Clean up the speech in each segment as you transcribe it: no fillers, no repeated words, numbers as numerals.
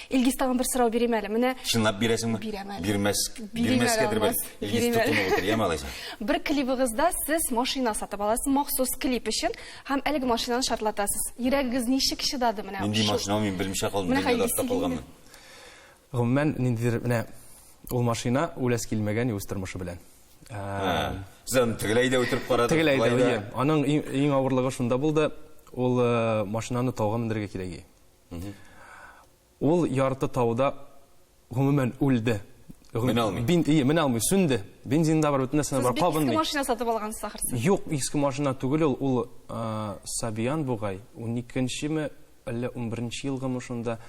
Илгиз, тагын бер сорау бирим әле. Менә Чынлап бирәсеңме? Бирәм әле. Бирмәс, Бирим әле, бирмәскәдер Алмаз. бәлки. Илгиз Бирим әле. тотынып утыр, яме алайса. Бер клибыгызда сез машина сатып аласыз, махсус клип өчен, һәм әлеге машинаны шартлатасыз. Йөрәгегез ничек чыдады менә? Нинди шул- машина ул, мин белмичә калдым, Менә дөньяда хәзер артта калганмын. Гомумән, ниндидер менә ул машина үләс килмәгән үз тормышы белән. Сез аны тегеләй дә үтереп карадыгыз, Тегеләй дә, болай да. әйе. Аның иң, иң авырлыгы шунда булды, ул э, машинаны тауга мендерергә кирәк иде. Ул ярты тауда гомумән үлде. Менә алмый. Бин, ие, менә алмый, сүнде. Бензин да бар, бөтен нәрсә Сез бар, бик иске кабынмый. машина сатып алгансыз ахрысы. Юк, иске машина түгел ул, ул э, Сабиян бугай, 12-нчеме, әллә 11-нче елгымы шунда.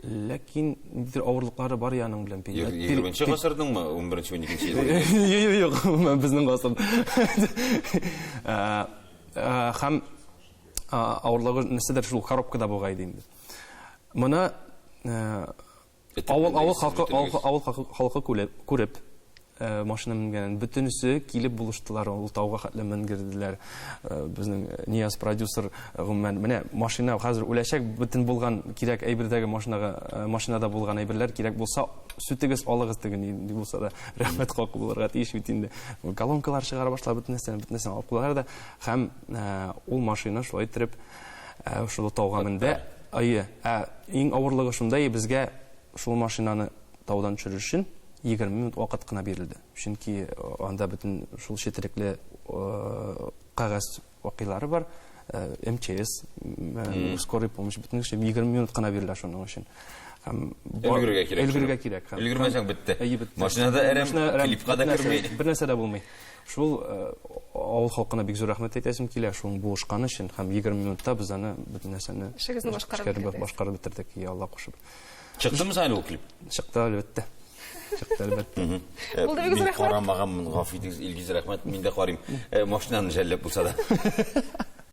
Ләкин ниндидер авырлыклары бар яның белән. Егерменче гасырдыңмы, 11-нче, 12-нче ел? Юк, юк, гомумән безнең гасыр. Э, э, Һәм э, авырлыгы нәрсәдер шул коробкада бугай инде. Моны э, авыл авыл халкы авыл авыл халкы, халкы күлеп, күреп э, машина менгәнен бөтенесе килеп булыштылар, ул тауга хәтле менгерделәр. Э, Безнең Нияз продюсер э, гомумән менә машина хәзер үләчәк, бөтен булган кирәк әйбердәге машинага э, машинада булган әйберләр кирәк булса сүтегез, алыгыз теге ни булса да рәхмәт хакы булырга тиеш бит инде. Колонкалар чыгара башлап бөтен нәрсәне, бөтен нәрсәне алып куялар да һәм э, ул машина шулай иттереп э, шул тауга менде. Әйе, ә иң авырлыгы шунда, и безгә шул машинаны таудан төшерер өчен 20 минут вакыт кына бирелде. Чөнки э, анда бөтен шул четерекле э, кәгазь вакыйлары бар, э, МЧС, м, э, скорый помощь, бөтен кеше 20 минут кына бирелә шуның өчен. Һәм бар- Өлгерергә кирәк. Өлгерергә кирәк. Һәм- Өлгермәсәң бетте. Әйе, бетте. Машинада әрәм, Машина әрәм, клипка да бер нәрсә- керми. Бер нәрсә дә булмый. Шул э, авыл халкына бик зур рәхмәт әйтәсем килә, шул булышкан өчен һәм 20 минутта без аны бөтен нәрсәне Эшегезне башкарып эшкәреп- бетердегез. башкарып бетердек, и Алла кушып. Чыктымы соң әле ул клип? Чыкты әлбәттә. Чыкты әлбәттә. Булды, бик зур Мин рәхмәт. карамаганмын, гафу итегез, Илгиз, рәхмәт, мин дә карыйм. Э, Машинаны жәлләп булса да.